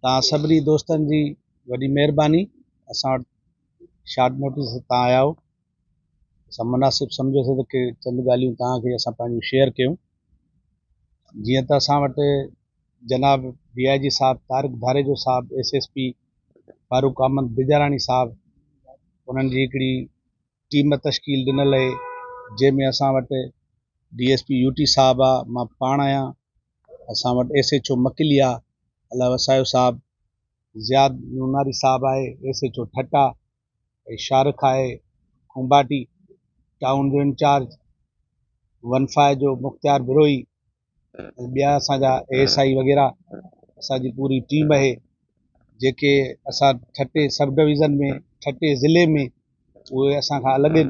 توهان سڀني دوستن جي وڏي مهرباني اسان وٽ شارٽ نوٽيس تي توهان آيا آهيو اسان مناسب سمجهيوسي ته ڪي چند ڳالهيون توهان کي اسان پنهنجون شيئر ڪيون جيئن ته اسان وٽ جناب ڊي I جي صاحب طارق ڌاريجو صاحب S S P Farooq Ahmed Bijarani صاحب انهن جي هڪڙي ٽيم تشڪيل ڏنل اهي جنهن ۾ اسان وٽ D S P U T صاحب آ مان پاڻ آهيان اسان وٽ ايس ايڇ او مڪلي آ الله وسايو صاحب زياد نوناري صاحب آهي S H O Thatta ۽ Shahrukh آهي کونڀاٽي ٽائون جو انچارج ون فائيو جو مختيار بروهي ۽ ٻيا اسان جا اي ايس I وغيره اسان جي پوري ٽيم آهي جيڪي اسان ٺٽي سب ڊويزن ۾ ٺٽي ضلعي ۾ اهي اسان کان الڳ آهن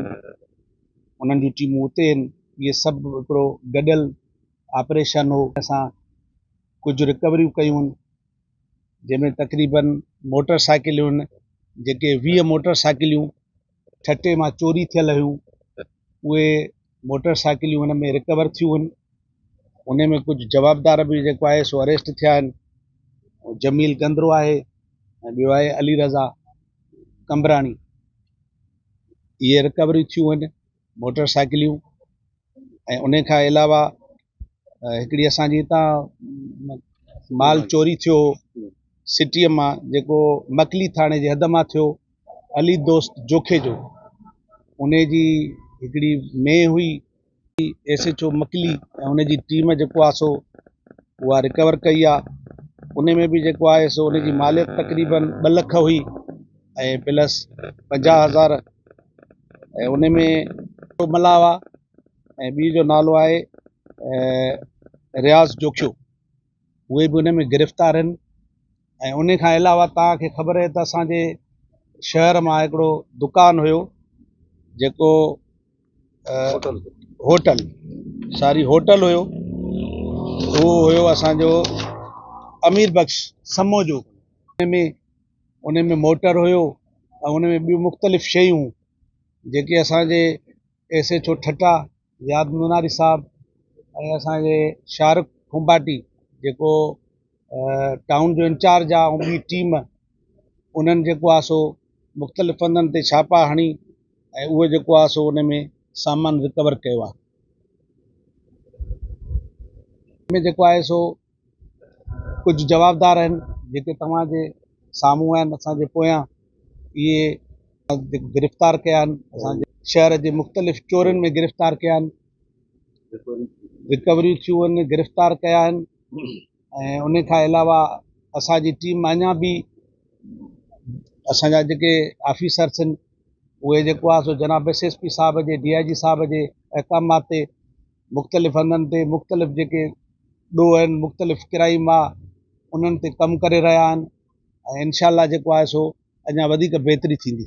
انهن جون ٽيمون اتي آهن اهي سڀ هڪڙو گڏيل آپريشن هو اسان ڪجهه رڪوريون ڪيون آهن جنهن ۾ تقريبن موٽر سائيڪلون آهن جيڪي 20 موٽر سائيڪليون ٺٽي مان چوري ٿيل هيون اهي موٽر سائيڪليون ان ۾ رڪور ٿيون آهن ان ۾ ڪجهه جوابدار به جيڪو آهي سو اريسٽ ٿيا آهن جميل گندرو آهي ۽ ٻيو آهي علي رضا قمبراڻي اهي رڪوري ٿيون آهن موٽر سائيڪليون ۽ ان کان علاوه هڪڙي اسانجي هتان مال چوري ٿيو سٽيء مان جيڪو مڪلي ٿاڻي جي حد مان ٿيو علي دوست جوکي جو ان جي هڪڙي مينهن هئي ايس ايڇ او مڪلي ۽ ان جي ٽيم جيڪو آهي سو اها رڪور ڪئي آهي ان ۾ به جيڪو آهي سو ان جي ماليت تقريبن 2 لک هئي ۽ پلس 50,000 ۽ ان ۾ ملاح هئا ۽ ٻي جو نالو آهي رياض جوکيو اهي به ان ۾ گرفتار آهن ۽ ان کان علاوه توهان کي خبر آهي ته اسان جي شهر مان هڪڙو دڪان هيو جيڪو هوٽل ساري هوٽل هيو اهو هيو اسان جو امير بخش سمو جو ان ۾ ان ۾ موٽر هيو ۽ ان ۾ ٻيون مختلف شيون جيڪي اسان جي S H O Thatta Ziyad Nonari صاحب ۽ اسان جي شاهرخ کنڀاٽي جيڪو ٽائون جو انچارج آ ۽ ٻي ٽيم انهن جيڪو آ سو مختلف هنڌن تي ڇاپا هڻي ۽ اهو جيڪو آ سو ان ۾ سامان رڪور ڪيو آ ۾ جيڪو آهي سو ڪجهه جوابدار آهن جيڪي توهان جي سامهون آهن اسان جي پويان اهي گرفتار ڪيا آهن اسان جي شهر جي مختلف چورين ۾ گرفتار ڪيا آهن رڪوريون ٿيون آهن گرفتار ڪيا آهن ۽ ان کان علاوه اسان جي ٽيم اڃا به اسان جا جيڪي آفيسرس آهن اهي جيڪو آهي سو جناب ايس ايس پي صاحب جي ڊي I جي صاحب جي احڪامات تي مختلف هنڌن تي مختلف جيڪي ڏوهه آهن مختلف ڪرائيم آهي انهن تي ڪم ڪري رهيا آهن ۽ انشاء الله جيڪو آهي سو اڃا وڌيڪ بهتري ٿيندي.